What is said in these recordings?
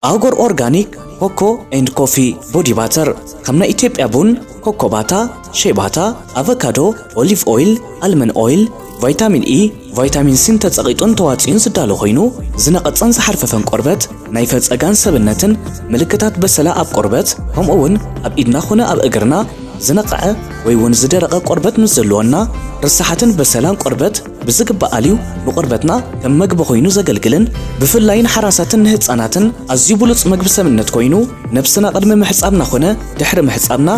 ኣጎር ኦርጋኒክ ኮኮ ኤንድ ኮፊ ቦዲ ባተር፣ ከም ናይ ኢትዮጵያ ቡን፣ ኮኮባታ፣ ሼባታ፣ ኣቨካዶ፣ ኦሊቭ ኦይል፣ ኣልመን ኦይል፣ ቫይታሚን ኢ፣ ቫይታሚን ሲን ተጸቒጡን ተዋጽዩን ዝዳሎ ኮይኑ፣ ዝነቐጸን ዝሓርፈፈን ቆርበት፣ ናይ ፈጸጋን ሰብነትን ምልክታት በሰላ ኣብ ቆርበት፣ ከምኡ እውን ኣብ ኢድና ኾነ ኣብ እግርና ዝነቕዐ ወይ እውን ዝደረቐ ቆርበት ምስ ዘለወና፣ ርሳሓትን በሰላን ቆርበት ብዝግባእ ኣልዩ ንቆርበትና ከም መግቢ ኮይኑ ዘገልግልን ብፍላይ ንሓራሳትን ንህጻናትን ኣዝዩ ብሉጽ መግቢ ሰብነት ኮይኑ፣ ነብስና ቅድሚ ምሕጻብና ኾነ ድሕሪ ምሕጻብና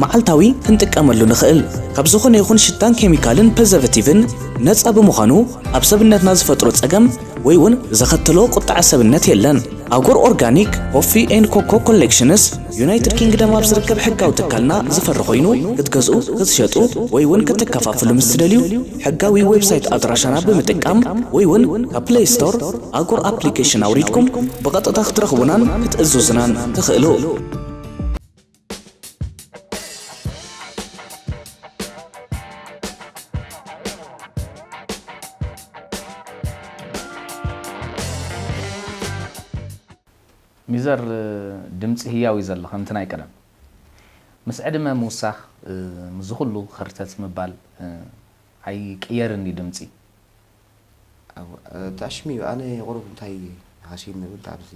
መዓልታዊ ክንጥቀመሉ ንኽእል። ካብ ዝኾነ ይኹን ሽታን ኬሚካልን ፕሪዘርቫቲቭን ነጻ ብምዃኑ ኣብ ሰብነትና ዝፈጥሮ ጸገም ወይ እውን ዘኸትሎ ቁጥዐ ሰብነት የለን። ኣጎር ኦርጋኒክ ኮፊ ኤንድ ኮኮ ኮሌክሽንስ ዩናይትድ ኪንግደም ኣብ ዝርከብ ሕጋዊ ትካልና ዝፈሪ ኮይኑ ክትገዝኡ፣ ክትሸጡ ወይ እውን ክትከፋፍሉ ምስ ትደልዩ ሕጋዊ ዌብሳይት ኣድራሻና ብምጥቃም ወይ እውን ካብ ፕሌይ ስቶር ኣጎር ኣፕሊኬሽን ኣውሪድኩም ብቐጥታ ክትረኽቡናን ክትእዝዙናን ትኽእሉ። ሚዘር፣ ድምፂ ህያው እዩ ዘሎ ከምቲ ናይ ቀደም። ምስ ዕድመ ምውሳኽ፣ እ፣ ምስዚ ኩሉ ኸርተት ምባል፣ እ፣ ኣይቅየርን ድዩ ድምፂ? ኣብ፣ እ፣ ታሽሚ ኣነ ቁሩብ እንታይ ሃሲን ንብል ኣብዚ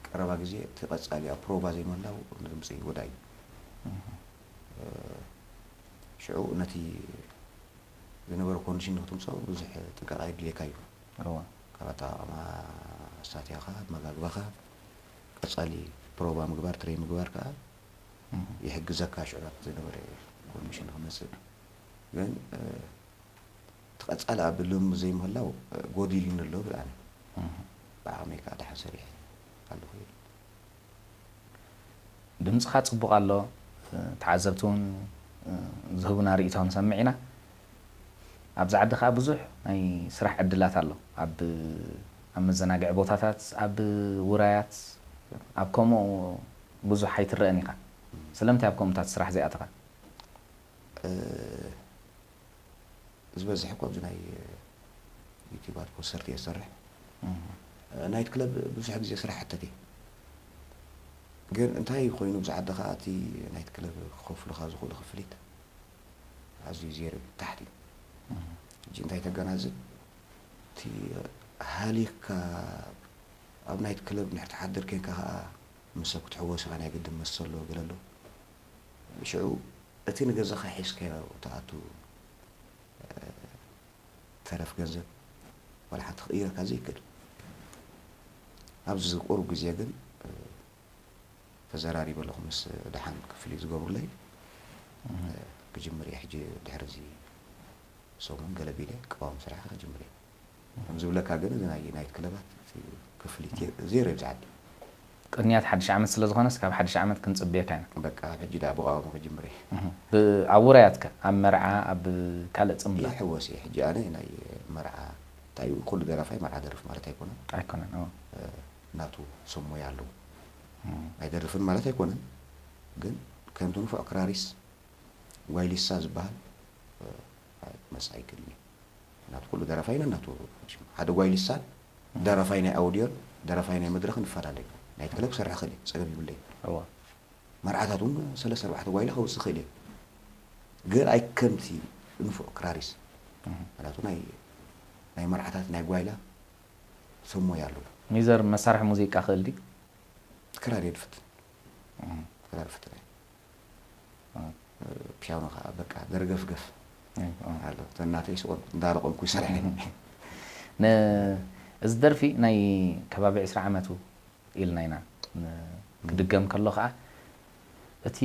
ቀረባ ግዜ እቲ ቀጻሊ ኣብ ፕሮቫ ዘይምህላው ንድምፂ ይጎዳ እዩ። እ፣ ሽዑ ነቲ ዝነበረ ኮንዲሽን ንክትምፅኦ ብዙሕ ጥንቃቐ የድልየካ እዩ። እዋ። ካብ ኣጠቓቕማ ኣስታትያኻ፣ ኣመጋግባኻ፣ ቀጻሊ ፕሮቫ ምግባር፣ ትሬን ምግባር ከዓ ይሕግዘካ ሽዑ ናብቲ ዝነበረ ኮንዲሽን ክመፅእ። ግን፣ እ፣ እቲ ቀጻሊ ኣብ ልምምድ ዘይምህላው፣ እ፣ ጎዲሉኒ ኣሎ ብል ኣነ። ብዓቕመይ ከዓ ደሓን ሰሪሐ ኣለኹ ኢለ። ድምፅኻ ፅቡቕ ኣሎ። ተዓዘብቲ እውን ዝህቡና ርእይቶ ክንሰምዕ ኢና። ኣብዚ ዓዲ ከዓ ብዙሕ ናይ ስራሕ ዕድላት ኣሎ። ኣብ ኣብ መዘናግዒ ቦታታት፣ ኣብ ውራያት፣ ኣብ ከምኡ ብዙሕ ኣይትረእን ኢኻ። ስለምንታይ ኣብ ከምኡታት ስራሕ ዘይኣተኻ? እ፣ ዝበዝሕ እኮ ኣብዚ ናይ ዩቲባት ፖስተርት እየ ዝሰርሕ። ናይት ክለብ ብዙሕ ግዜ ስራሕ ሕተት እየ። ግን እንታይ ኮይኑ ኣብዚ ዓዲ ከዓ እቲ ናይት ክለብ ክኸፍሉኻ ዝኽእሉ ክፍሊት ኣዝዩ ዜሮ እዩ፣ ታሕቲ እዩ። ሕጂ እንታይ ተገናዝብ፣ እቲ ሃሊኽካ ኣብ ናይት ክለብ እንድሕር ትሓድር ኬንካ ከዓ ምስ ሰብ ክትሕወስ ኢኻ፣ ናይ ግድን መስተ ኣሎ፣ ገለ ኣሎ። ሽዑ እቲ ንገዛኻ ሒዝካዮ ትኣቱ ተረፍ ገንዘብ ዋላ ሓንቲ ክቕይረካ ዘይክእል። ኣብዚ ቁሩብ ግዜ ግን፣ እ፣ ተዘራሪበ ኣለኹ ምስ ደሓን ክፍሊት ዝገብሩለይ። እ፣ ክጅምር እየ ሕጂ ድሕሪ እዚ ሰሙን ገለ ቢለ ቅዋም ስራሕ ክጅምር እየ። ከም ዝብለካ ግን እዚ ናይ ናይት ክለባት እቲ ክፍሊት የ-፣ ዜሮ እዩ ኣብዚ ዓዲ። ቅንያት ሓድሽ ዓመት ስለ ዝኾነስ ካብ ሓድሽ ዓመት ክንጽብየካ ኢና። በቃ ኣብ ሕጂ ደኣ ብቐዋሚ ክጅምር እየ። እህ። ብ-፣ ኣብ ውራያትከ? ኣብ መርዓ፣ ኣብ ካልእ ጽምብላት? ይሕወስ እየ። ሕጂ ኣነ ናይ መርዓ፣ እንታይ እዩ፣ ኩሉ ደራፋይ መርዓ ደርፍ ማለት ኣይኮነን። ኣይኮነን፣ እዎ። እ፣ ናቱ ሰብ ሞያ ኣለዎ። እም። ኣይደርፍን ማለት ኣይኮነን፣ ግን ከምቲ ንፉዕ ክራሪስ ጓይሊሳ ዝበሃል፣ እ፣ ክመጽእ ኣይክእልን እዩ። ናቱ ኩሉ ደራፋይ ነናቱ፣ ሓደ ጓይሊሳን ደራፋይ ናይ ኣውድዮን ደራፋይ ናይ መድረኽን ይፈላለ እዩ። ናይት ክለብ ክሰርሕ ይኽእል እዩ፣ ጸገም የብለይን። እዋ። መርዓታት እውን ሰለስተ ኣርባዕተ ጓይላ ከውጽእ ይኽእል እዩ። ግን ኣይከምቲ ንፉዕ ክራሪስ። እህ። ምኽንያቱ ናይ፣ ናይ መርዓታት ናይ ጓይላ ሰብ ሞያ ኣለዎ። ሚዘር መሳርሒ ሙዚቃ ክእል ድዩ? ክራር እየ ድፍትን። እህ። ክራር ፍትን እየ። እህ። ፒያኖ ከዓ በቃ ደርገፍገፍ እህ፣ እህ። ኣሎ። እተን ናተይ ስቆም እንዳለቆምኩ ይሰርሐ። እህ። ነ-፣ እዚ ደርፊ ናይ ከባቢ ዕስራ ዓመቱ ኢልና ኢና። ን-፣ ክድገም ከሎ ከዓ እቲ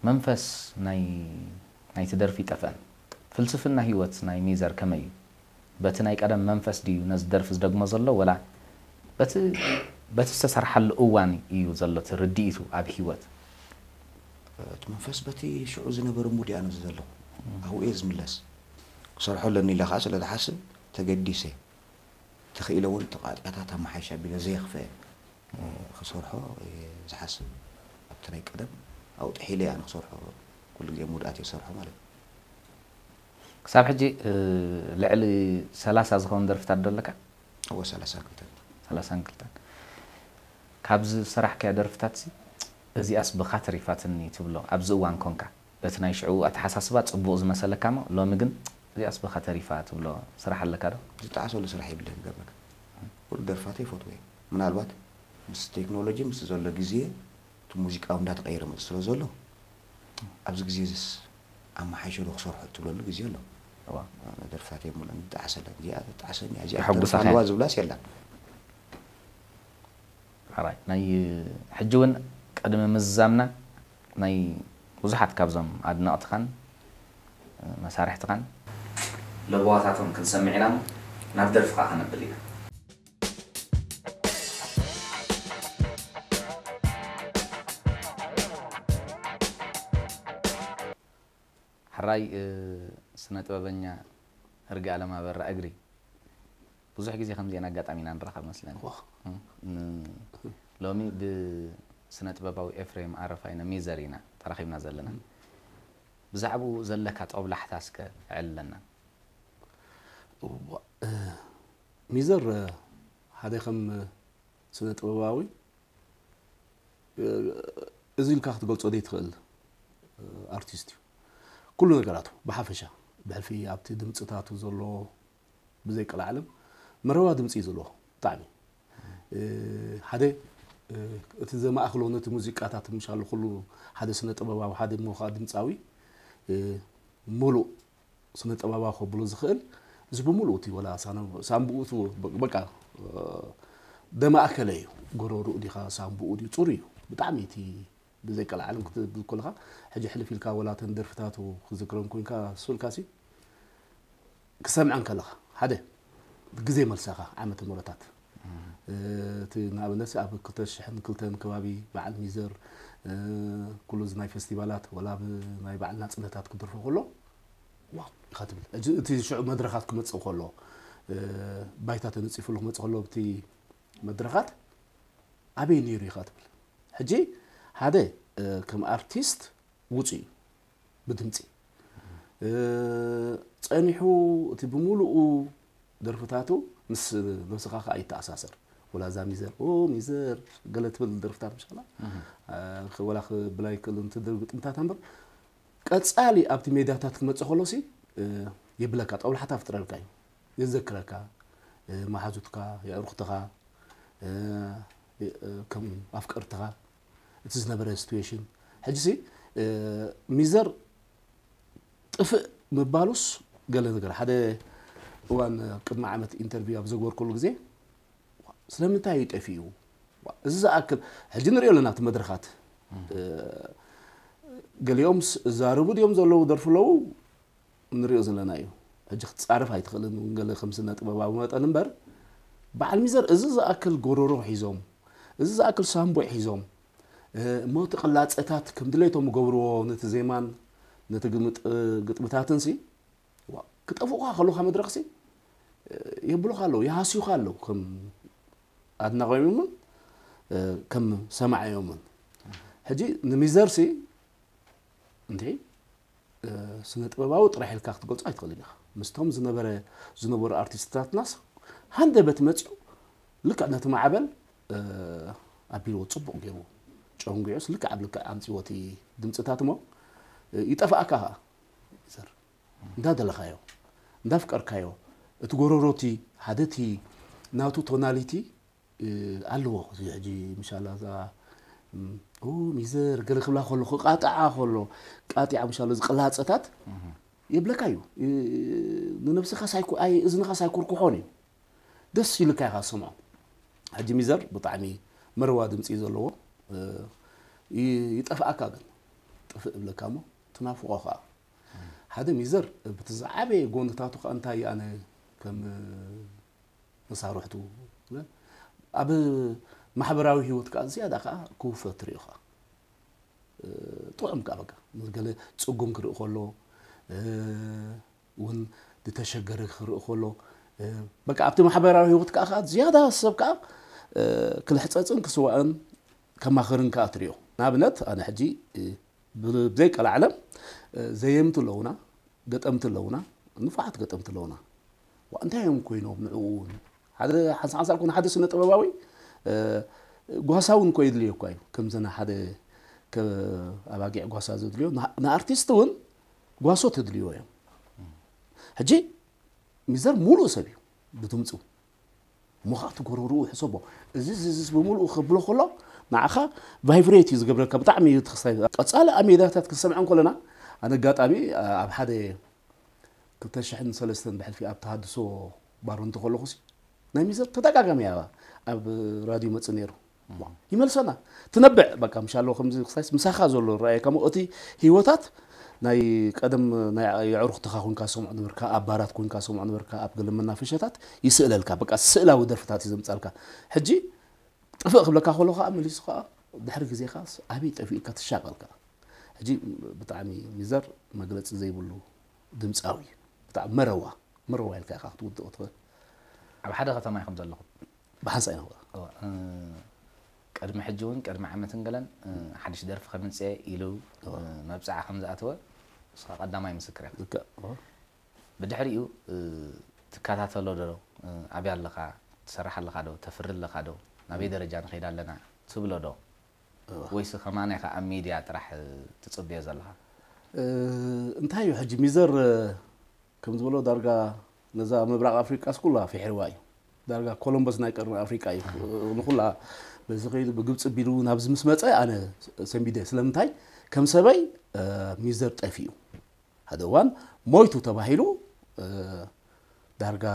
መንፈስ ናይ፣ ናይቲ ደርፊ ይጠፍአን። ፍልስፍና ህይወት ናይ ሚዘር ከመይ እዩ? በቲ ናይ ቀደም መንፈስ ድዩ ነዚ ደርፊ ዝደግሞ ዘሎ፣ ወላ በቲ በቲ ዝተሰርሓሉ እዋን እዩ ዘሎ እቲ ርድኢቱ ኣብ ህይወት? እቲ መንፈስ በቲ ሽዑ ዝነበረ ሙድ እያ ነዚ ዘለኹ ኣብኡ እየ ዝምለስ። ክሰርሖ ኣለኒ ኢለ ከዓ ስለ ዝሓስብ ተገዲሰ፣ ተኽኢለ እውን ተቃጢያታት ኣመሓይሽ ኣቢለ ዘየኽፈ ክሰርሖ እየ ዝሓስብ። ኣብቲ ናይ ቀደም ኣብኡ ጥሒለ እያ ንክሰርሖ ኩሉ ግዜ ሙድ ኣትየ ዝሰርሖ ማለት እዩ። ክሳብ ሕጂ ልዕሊ ሰላሳ ዝኸውን ደርፍታት ዶ ኣለካ? እወ ሰላሳ ክልተ። ሰላሳን ክልተን። ካብዚ ዝሰራሕካያ ደርፍታት ሲ እዚኣስ ብኻ ተሪፋትኒ ትብሎ ኣብዚ እዋን ኮንካ? በቲ ናይ ሽዑ ኣተሓሳስባ ጽቡቕ ዝመሰለካ እሞ ሎሚ ግን እዚኣስ ብኻ ተሪፋ ትብሎ ስራሕ ኣለካ ዶ? ዝጠዓሰሉ ስራሕ የብለይን ክገርመካ። ኩሉ ደርፋተይ ይፈትዎ እየ። ምናልባት ምስ ቴክኖሎጂ ምስ ዘሎ ግዜ እቲ ሙዚቃ እውን እንዳተቐየረ መፅእ ስለ ዘሎ ኣብዚ ግዜ እዚስ ኣመሓይሸ ዶ ክሰርሖ እትብለሉ ግዜ ኣሎ። እዋ። ደርፍታተይ ሙሉእ ዝጠዓሰላ እዚኣ ተጣዕሰኒ እዚኣ የሐጉሳኻ ተርፋ ኣለዋ ዝብላስ የላን። ሓራይ ናይ ሕጂ እውን ቅድሚ ምዝዛምና ናይ ብዙሓት ካብዞም ኣድነቕትኻን መሳርሕትኻን ለበዋታቶም ክንሰምዕ ኢና እሞ ናብ ደርፍኻ ከነብል ኢና። ሕራይ ስነ ጥበበኛ እርጋለም ኣበራ እግሪ ብዙሕ ግዜ ከምዚአን ኣጋጣሚ ኢና ንራኸብ መስለኒ። ሎሚ ብስነ ጥበባዊ ኤፍሬም ኣረፋይነ ሚዘር ኢና ተራኺብና ዘለና። ብዛዕባኡ ዘለካ ጦብላሕታ እስከ ኣዕልለና። ሚዘር ሓደ ከም ስነ ጥበባዊ እዚ ኢልካ ክትገልጾ ዘይትኽእል ኣርቲስት እዩ። ኩሉ ነገራቱ ብሓፈሻ ብሕልፊ ኣብቲ ድምፅታቱ ዘሎ ብዘይቀልዓለም መረዋ ድምፂ እዩ ዘለዎ ብጣዕሚ ሓደ እቲ ዘማእክሎ ነቲ ሙዚቃታት ምሻሉ ኩሉ ሓደ ስነ ጥበባዊ ሓደ እሞ ከዓ ድምፃዊ ሙሉእ ስነ ጥበባዊ ከብሎ ዝኽእል እዚ ብምሉእ እቲ ወላ ሳንብኡ በቃ ደማእከለ እዩ። ጎረርኡ ዲኻ ሳንብኡ ድዩ ፅሩ እዩ ብጣዕሚ እቲ ብዘይቀልዓለም ክትብል ከለኻ ሕጂ ሕልፍ ኢልካ ወላ ተን ደርፍታቱ ክዝክረን ኮንካ ስልካ ሲ ክሰምዐን ከለኻ ሓደ ግዜ መልሰኻ ዓመተ ምሕረታት እቲ ንኣብነት ኣብ ክልተ ሽሕን ክልተን ከባቢ በዓል ሚዘር ኩሉ እዚ ናይ ፌስቲቫላት ወላ ኣብ ናይ በዓል ናፅነታት ክደርፎ ከሎ ዋው ኢኻ ትብል። ሕጂ እቲ ሽዑ መድረኻት ክመፅእ ከሎ ባይታ ተነፂፍሉ ክመፅእ ከሎ ኣብቲ መድረኻት ኣበይ ነይሩ ኢኻ ትብል። ሕጂ ሓደ ከም ኣርቲስት ውፁ እዩ ብድምፂ ጸኒሑ እቲ ብምሉኡ ደርፍታቱ ምስ ነብስኻ ከዓ ይተኣሳሰር። ወላ እዛ ሚዘር ኦ ሚዘር ገለ ትብል ደርፍታት ምሻላ ወላ ክብላ ይክእል እንትድር ግጥምታት እምበር ቀፃሊ ኣብቲ ሜዳታት ክመፅእ ከሎሲ የብለካ ጠብላሕታ ፍጥረልካ እዩ። የዘክረካ መሓዙትካ የዕሩኽትኻ ከም ኣፍቀርትኻ እቲ ዝነበረ ሲትዌሽን ሕጂሲ ሚዘር ጥፍእ ምባሉስ ገለ ነገር ሓደ እዋን ቅድሚ ዓመት ኢንተርቪው ኣብ ዘግበርኩሉ ግዜ ስለምንታይ እዩ ጠፊኡ እዚ ዝኣክል ሕጂ ንሪኦ ኣለና እቲ መድረኻት ገሊኦም እዛረቡ ድዮም ዘለዉ ደርፉ ኣለዉ ንሪኦ ዘለና እዩ ሕጂ ክትፃረፍ ኣይትኽእልን እውን ገለ ከም ስነ ጥበባዊ መጠን እምበር በዓል ሚዘር እዚ ዝኣክል ጎረሮ ሒዞም እዚ ዝኣክል ሳምቡዕ ሒዞም እሞ እቲ ቅላፀታት ከም ድሌቶም ይገብርዎ ነቲ ዜማን ነቲ ግጥምታትን ሲ ክጠፍኡካ ከለካ መድረክ ሲ የብሉካ ኣለዉ ይሃስዩካ ኣለዉ ከም ኣድናቆዮምን ከም ሰማዓዮምን ሕጂ ንሚዘር ሲ እንዴ ስነ ጥበባዊ ጥራሕ ኢልካ ክትገልጾ ኣይትኽእልን ኢኻ ምስቶም ዝነበረ ዝነበሩ ኣርቲስትታትናስ ሃንደበት መፅኡ ልክዕ ነቲ ማዕበል ኣቢልዎ ፅቡቕ ገይሩ ጨንጒዑስ ልክዕ ኣብ ልክዕ ኣምፅዎ እቲ ድምፅታት እሞ ይጠፍኣካ ከዓ ዘር እንዳደለኻዮ እንዳፍቀርካዮ እቲ ጎረሮቲ ሓደቲ ናቱ ቶናሊቲ ኣለዎ እዚ ሕጂ ምሻላ እዛ ሚዘር ገለ ክብላ ከሎ ክቃጥዓ ከሎ ቃጢዓ ምሻሎ ዝቅላፀታት የብለካ እዩ ንነብስኻ ሳይኮ ኣይ እዝንኻ ሳይኮርኩሖን እዩ ደስ ኢልካ ኢኻ ዝሰምዖ ሕጂ ሚዘር ብጣዕሚ መረዋ ድምፂ እዩ ዘለዎ ይጠፍኣካ ግን ጥፍእ እብለካ እሞ ትናፍቆ ከዓ ሓደ ሚዘር ብቲ ዝዓበየ ጎንታቱ ከዓ እንታይ ኣነ ከም መሳርሕቱ ኣብ ማሕበራዊ ህይወት ከዓ ዝያዳ ከዓ ክውፈት ትሪኦ ከዓ ጥዑም ከዓ በቃ ገለ ፅጉም ክርኢ ከሎ እውን ዝተሸገረ ክርኢ ከሎ በቃ ኣብቲ ማሕበራዊ ህይወት ከዓ ከዓ ዝያዳ ሰብ ከዓ ክልሕፀፅን ክስዋእን ከማኽርን ከዓ ትሪኦ። ንኣብነት ኣነ ሕጂ ብዘይቀላዕለም ዘየምቲ ኣለውና፣ ገጠምቲ ኣለውና፣ ንፉዓት ገጠምቲ ኣለውና። ዋ እንታይ እዮም ኮይኖም ንዕኡ እውን ሓደ ሓንሳ ሓንሳ ኮነ ሓደ ስነ ጥበባዊ ጓሳ እውን ኮ የድልዮ እኳ እዩ ከምዘና ሓደ ኣባጊዕ ጓሳ ዘድልዮ ንኣርቲስት እውን ጓሶ ተድልዮ እዮም። ሕጂ ሚዘር ሙሉእ ሰብ እዩ ብድምፁ እሞ ከዓ እቲ ጎረርኡ ሕሰቦ እዚ ዝዝስ ብምሉኡ ከብሎ ከሎ ንዓኻ ቫይብሬት እዩ ዝገብረካ ብጣዕሚ እዩ ትኽሳይ ቀፃሊ ኣብ ሜዳታት ክንሰምዐ እንከለና ኣነ ኣጋጣሚ ኣብ ሓደ ክልተ ሽሕን ሰለስተን ብሕልፊ ኣብ ተሃድሶ ባሮ እንተከለኹ ናይ ሚዘር ተደጋጋሚ እያ ኣብ ራድዮ መፅእ ነይሩ ይመልሰና ትነብዕ በቃ ምሻሎ ከምዚ ክሳይስ ምሳኻ ዘሎ ረኣየ ከሞ እቲ ህይወታት ናይ ቀደም ናይ የዕሩኽትኻ ኮንካ ሰምዖ ነበርካ ኣብ ባራት ኮንካ ሰምዖ ነበርካ ኣብ ገለ መናፈሸታት ይስእለልካ በቃ ስእላዊ ደርፍታት እዩ ዘምፃልካ ሕጂ ጥፍእ ክብለካ ከሎ ከዓ መሊሱ ከዓ ድሕሪ ግዜ ከዓ ኣበይ ጠፊእካ ትሻቀልካ ሕጂ ብጣዕሚ ሚዘር መግለፂ ዘይብሉ ድምፃዊ ብጣዕሚ መረዋ መረዋ ኢልካ ኢኻ ክትውድኦ ትኽእል ኣብ ሓደ ከተማ ኢኹም ዘለኹም ብሓንሳእ ኢና እዋ ቅድሚ ሕጂ እውን ቅድሚ ዓመትን ገለን ሓድሽ ደርፊ ከምፅእ ኢሉ መብፅዓ ከም ዝኣተወ ንስኻ ቀዳማይ ምስክር ኢኻ ልክዕ እዋ ብድሕሪኡ ትከታተሎ ዶ ኣብያ ኣለኻ ትሰርሕ ኣለኻ ዶ ተፍሪ ኣለኻ ዶ ናበይ ደረጃ ንኸይድ ኣለና ትብሎ ዶ እዋ ወይስ ከማን ኢኻ ኣብ ሚድያ ጥራሕ ትፅበዮ ዘለኻ እንታይ እዩ ሕጂ ሚዘር ከም ዝበሎ ዳርጋ ነዛ ምብራቕ ኣፍሪቃስ ኩላ ፍሒርዋ እዩ። ዳርጋ ኮሎምበስ ናይ ቀርኒ ኣፍሪቃ እዩ። ንኩላ በዚ ከይዱ ብግብፂ ቢሉ ናብዚ ምስ መፀ ኣነ ሰንቢደ። ስለምንታይ ከም ሰበይ ሚዘር ጠፊኡ። ሓደ እዋን ሞይቱ ተባሂሉ ዳርጋ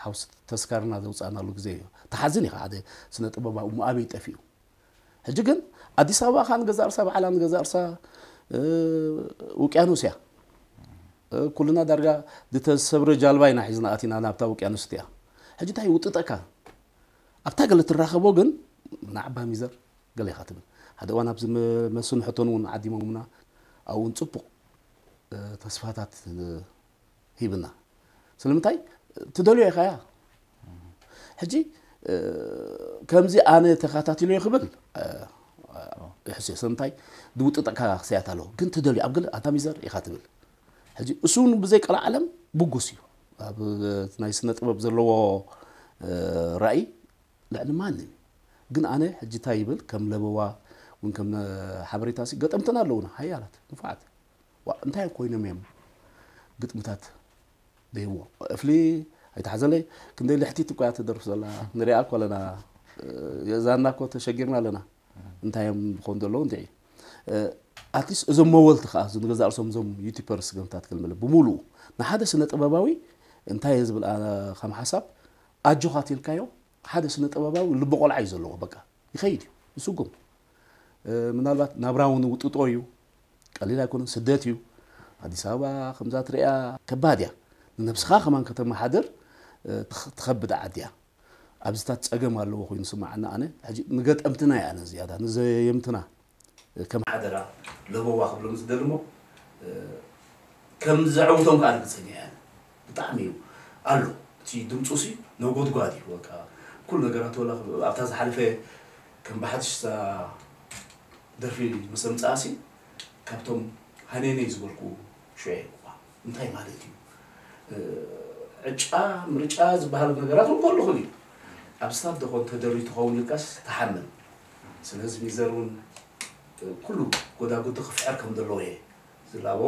ሓውሲ ተስካርና ዘውፃእናሉ ግዜ እዩ። ተሓዝን ኢኻ ሓደ ስነ ጥበባዊ እሞ ኣበይ ጠፊኡ? ሕጂ ግን ኣዲስ ኣበባ ከዓ ንገዛእ ርሳ በዓላ ንገዛእ ርሳ ውቅያኖስ እያ። ኩልና ዳርጋ ዝተሰብረ ጃልባ ኢና ሒዝና ኣቲና ናብታ ውቅያኖስ እቲኣ። ሕጂ እንታይ ውጥጠካ ኣብታ ገለ ትራኸቦ ግን ንዓባ ሚዘር ገለ ኢኻ ትብል። ሓደ እዋን ኣብዚ መስንሕቶን እውን ዓዲሞምና ኣብኡ እውን ፅቡቕ ተስፋታት ሂብና። ስለምንታይ ትደልዮ ኢኻያ። ሕጂ ከምዚ ኣነ ተካታቲሎ ክብል ይሕስዮ። ስለምንታይ ድውጥጠካ ክስያት ኣለዎ። ግን ትደልዮ ኣብ ገለ ኣንታ ሚዘር ኢኻ ትብል። ሕጂ እሱ እውን ብዘይ ቀልዓለም ብጉስ እዩ። ኣብ ናይ ስነ ጥበብ ዘለዎ ራእይ ልዕሊ ማንም እዩ። ግን ኣነ ሕጂ እንታይ ይብል ከም ለበዋ እውን ከም ሓበሬታ ሲ ገጠምትና ኣለውና ሓያላት ንፉዓት ዋ እንታይ ኮይኖም እዮም ግጥምታት ደይዎ እፍሊ ኣይተሓዘለይ ክንደይ ልሕቲት እኳ እያ ትደርፍ ዘላ ንሪኣ እኮ ኣለና የዛና እኮ ተሸጊርና ኣለና እንታይ እዮም ዝኾኑ ዘለዉ እንድዒ ኣትሊስት እዞም መወልቲ ከዓ እዚ ንገዛእ ርእሶም እዞም ዩቲፐርስ ገምታት ክልምለ ብምሉኡ ንሓደ ስነ ጥበባዊ እንታይ እየ ዝብል ኣነ ከም ሓሳብ ኣጆኻ ትልካዮ ሓደ ስነ ጥበባዊ ልቢ ቆልዓ እዩ ዘለዎ በቃ ይኸይድ እዩ ይስጉም ምናልባት ናብራ እውን ውጥጦ እዩ ቀሊል ኣይኮነን ስደት እዩ ኣዲስ ኣበባ ከምዛ ትሪያ ከባድ እያ ንነብስኻ ከማን ከተመሓድር ትኸብድ ዓዲ እያ ኣብዚታት ፀገም ኣለዎ ኮይኑ ስማዓና ኣነ ሕጂ ንገጠምትና እየ ኣነ ዝያዳ ንዘየምትና ከም ሓደራ ለበዋ ክብሎም ዝደሊ እሞ ከም ዘዕውቶም ከዓ ርግፀኛ እየ ኣነ ብጣዕሚ እዩ ኣሎ እቲ ድምፁ ሲ ነጎድጓድ እዩ በቃ ኩሉ ነገራት ወላ ኣብታ ዝሓለፈ ከም ብሓድሽ ደርፊ ምስ ኣምፅኣሲ ካብቶም ሃነይነይ ዝበልኩ ሽዑ እኳ እንታይ ማለት እዩ ዕጫ ምርጫ ዝበሃል ነገራት እውን ከሉ ክእል እዩ ኣብ ስታድ ደኾን ተደርዩ ትኸውን ኢልካስ ትሓምን ስለዚ ሚዘር እውን ኩሉ ጎዳጉዲ ክፍዕር ከም ዘለዎ እየ ዝላቦ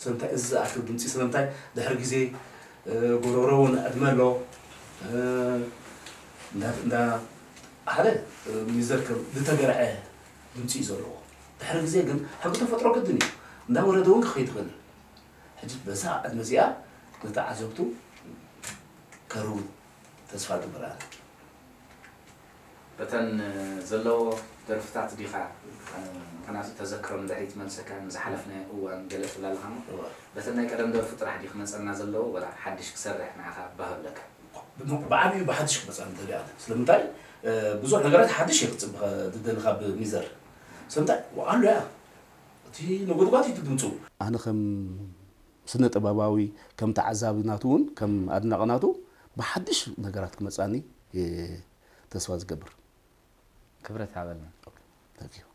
ስለምንታይ እዚ ዝኣክል ድምፂ ስለምንታይ ድሕሪ ግዜ ጎሮሮ እውን ዕድመ ኣሎ እንዳ ሓደ ሚዘር ከም ዝተገርዐ ድምፂ እዩ ዘለዎ ድሕሪ ግዜ ግን ሕጊ ተፈጥሮ ግድን እዩ እንዳወረደ እውን ክኸይድ ይኽእል እዩ ሕጂ በዛ ዕድመ እዚኣ ንተዓዘብቱ ከርው ተስፋ ግብር ኣነ በተን ዘለዎ ደርፍታት ዲኻ? ምክንያቱ ተዘክሮም ድሕሪት መልሰካ ንዝሓለፍናዮ እዋን ገለ ትብል ኣለኻ እሞ፣ እዋ። በተን ናይ ቀደም ደርፉ ጥራሕ ድዩ ክመጸና ዘለዎ፣ ወላ ሓድሽ ክሰርሕ ንዓኻ ባህ ብለካ? ብዓብዩ ብሓድሽ ክመጸና ደልያ። ስለምንታይ? እ፣ ብዙሕ ነገራት ሓድሽ እየ ክጽበ ዝደሊ ካብ ሚዘር። ስለምንታይ? ኣሎ እያ። እቲ ነጎድጓድ እዩ ድምፁ። ኣነ ከም ስነ ጥበባዊ፣ ከም ተዓዛቢ ናቱ እውን፣ ከም ኣድናቂ ናቱ ብሓድሽ ነገራት ክመጻኒ እየ ተስፋ ዝገብር። ክብረት ሃበልና። Thank you።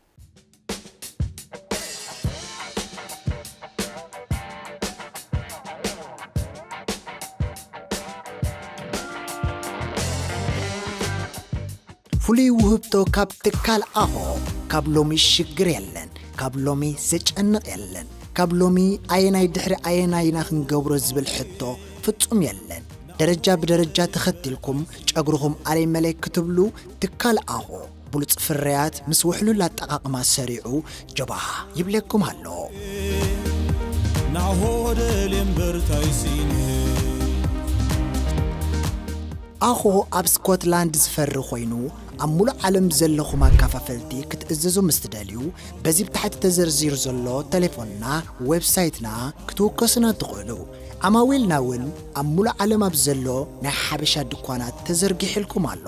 ፍሉይ ውህብቶ ካብ ትካል ኣሆ። ካብ ሎሚ ሽግር የለን፣ ካብ ሎሚ ዘጨንቕ የለን፣ ካብ ሎሚ ኣየናይ ድሕሪ ኣየናይ ኢና ክንገብሮ ዝብል ሕቶ ፍጹም የለን። ደረጃ ብደረጃ ተኸቲልኩም ጨጉርኹም ኣለይ መለይ ክትብሉ ትካል ኣሆ ብሉጽ ፍርያት ምስ ውሕሉል ኣጠቓቕማ ሰሪዑ ጀባሃ ይብለኩም ኣሎ። ናሆ ደልየ እምበር ታይ ስኢነ። ኣኾ ኣብ ስኮትላንድ ዝፈሪ ኮይኑ ኣብ ሙሉእ ዓለም ዘለኹም ኣካፋፈልቲ ክትእዘዙ ምስ ትደልዩ በዚ ብታሕቲ ተዘርዚሩ ዘሎ ተሌፎንና ዌብሳይትና ክትውከሱና ትኽእሉ። ዓማዊልና እውን ኣብ ሙሉእ ዓለም ኣብ ዘሎ ናይ ሓበሻ ድኳናት ተዘርጊሕልኩም ኣሎ።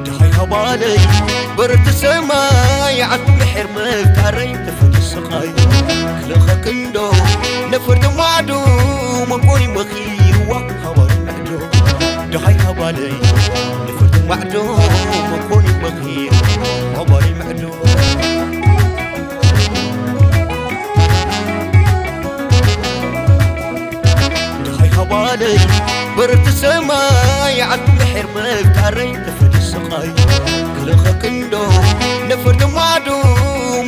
ደሃይ ሃባለይ በረርቲ ሰማይ ዓዱ ምሕር መፍጣረይ ተፈጥሮ ስቓይ ክልኸክንዶ ነፈርቲ ማዕዶ መንቆሪ መኺርዋ ሃባሪ ምዕዶ ደሃይ ሃባለይ ነፈርቲ ማዕዶ መንቆሪ መኺር ሃባሪ ምዕዶ ደሃይ ሃባለይ በረርቲ ሰማይ ዓዱ ምሕር መፍጣረይ ተፈጥሮ ስቓይ ክልኸክንዶ ነፈርቲ ማዕዶ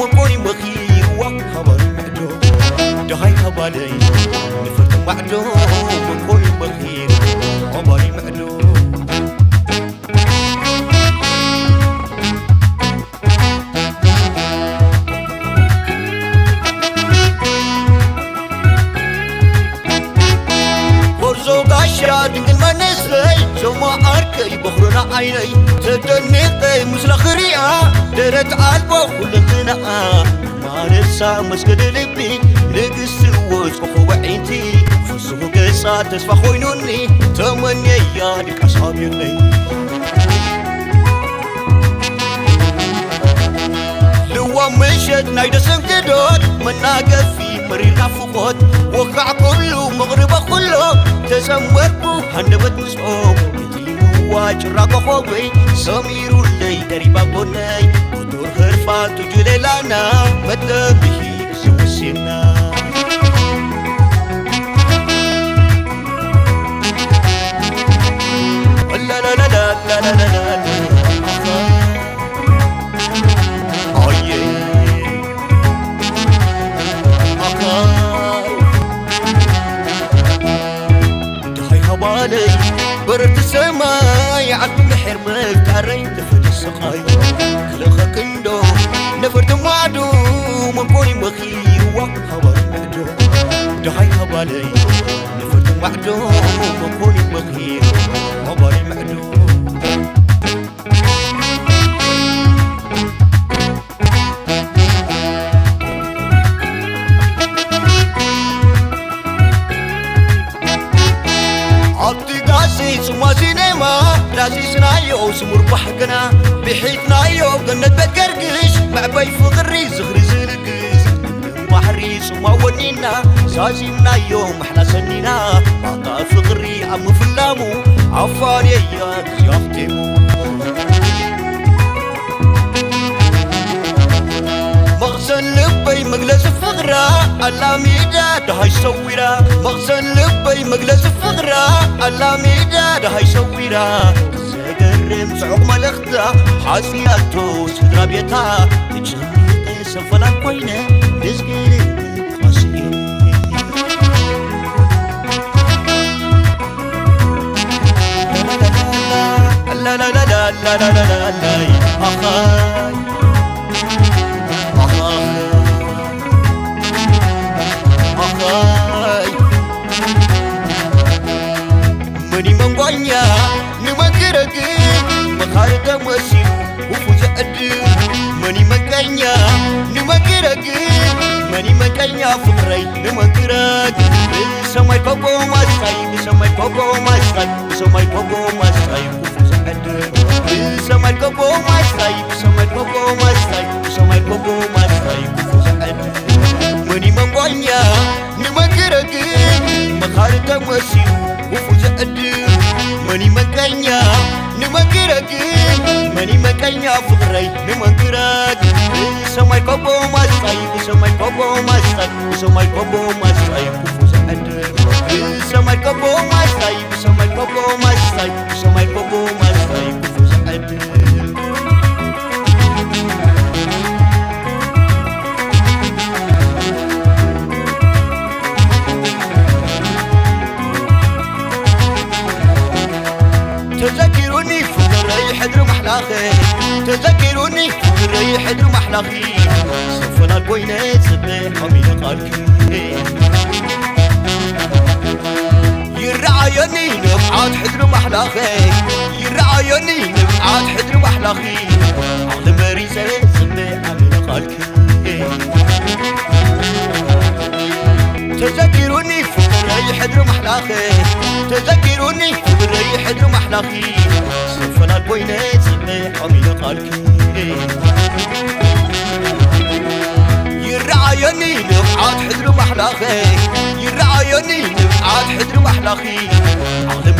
መንቆሪ መኺርዋ ሃባሪ ምዕዶ ደሃይ ሃባለይ ነፈርቲ ማዕዶ መንቆሪ መኺር ሃባሪ ምዕዶ ጎርዞ ጋሻ ድንግል መንስተይ ዞማ ዓርከይ በኹርና ዓይነይ ተደኒቐ ምስላ ክሪኣ ደረት ኣልቦ ኩለንትናኣ ማለሳ መስገደ ልቢ ንግስቲ ወፅኹ ውዒንቲ ፍስኹ ገፃ ተስፋ ኮይኑኒ ተመንየያ ድቃስ ኣብዩለይ ልዋም ምሸት ናይ ደሰንግዶት መናገፊ መሪር ናፍቖት ወኻዕ ኩሉ መቕርበ ኩሎ ተዘመርኩ ሃንደበት ምስኦም እቲ ልዋ ጭራ ኮኾበይ ሰሚሩለይ ደሪባ ጎነይ ክቱር ህርፋን ቱጁሌላና መጠብሂ ዝውሲና ደሃይ ሃባለይ በረርቲ ሰማይ ዓዱ ምሕር መፍጣረይ ተፈደ ስቓይ ክልኸክንዶ ነፈርቲ ማዕዶ መንኮኒ መኺርዋ ሃባሪ ምዕዶ ደሃይ ሃባለይ ነፈርቲ ማዕዶ መንኮኒ መኺር ሃባሪ ምዕዶ ኣብቲ ጋዜጥ ጽማ ሲኔማ ዳሲስናዮ ስሙር ባህግና ብሒትናዮ ገነት ቤት ገርግሽ መዕበይ ፍቕሪ ዝኽሪ ዝልግስ ባሕሪ ጽማ ወኒና ዛዚምናዮ ማሕላ ሰኒና ማታ ፍቕሪ ኣብ ምፍላሙ ኣፋንየያ ግዜ ኣኽቲሙ መቕሰን ልበይ መግለጺ ፍቕራ ኣላሚዳ ደሃይ ሰዊራ መቕሰን ልበይ መግለጺ ፍቕራ ኣላሚዳ ደሃይ ሰዊራ ዘገርም ጽዑቕ መልእኽታ ሓጽያቶ ስድራ ቤታ ተጨኒቐ ሰፈላ ኮይነ ንዝግር ፋሲል ላላላላላላላላይ ኣኻይ ኣኻይ ኣኻይ መኒ መንጓኛ ንመን ክረግም መኻሪ ተመሲሉ ውፉ ዘዕድም መኒ መቀኛ ንመን ክረግም መኒ መቀኛ ፍቕረይ ንመን ክረግም ብሰማይ ኮቦ ማስታይ ብሰማይ ኮቦ ማስታይ ብሰማይ ኮቦ ማስታይ ውፉ ዘዕድም ብሰማይ ኮቦ ማስታይ ብሰማይ ኮቦ ማስታይ ብሰማይ ኮቦ ማስታይ ውፉ ዘዕድም መኒ መንጓኛ ንመን ክረግም መኻሪ ተመሲሉ ውፉ ዘዕድም መኒ መቀኛ ንመን ክረግም መኒ መቀኛ ፍቕረይ ንመን ክረግም ብሰማይ ኮቦ ማስታይ ብሰማይ ኮቦ ማስታይ ብሰማይ ኮቦ ማስታይ ውፉ ዘዕድም ብሰማይ ኮቦ ማስታይ ብሰማይ ኮቦ ማስታይ ብሰማይ ኮቦ ማስታይ ውፉ ዘዕድም ተዘኪሩኒ ፍቅረይ ሕድሪ ማሕላኸ ተዘኪሩኒ ፍቅረይ ሕድሪ ማሕላኺ ሰፈና ኮይነ ጽበ ሓሚለ ቃልኪ ይረዓየኒ ንብዓት ሕድሪ ማሕላኸ ይረዓየኒ ንብዓት ሕድሪ ማሕላኺ ዓቕሊ መሪጸ ጽበ ሓሚለ ቃልኪ ተዘኪሩኒ ፍቅረይ ሕድሪ ማሕላኸ ተዘኪሩኒ ፍቅረይ ሕድሪ ማሕላኺ ሰፈና ኮይነ ጽበ ሓሚለ ቃልኪ ይረዓየኒ ንብዓት ሕድሪ ማሕላኸ ይረዓየኒ ንብዓት ሕድሪ ማሕላኺ ዓቕሊ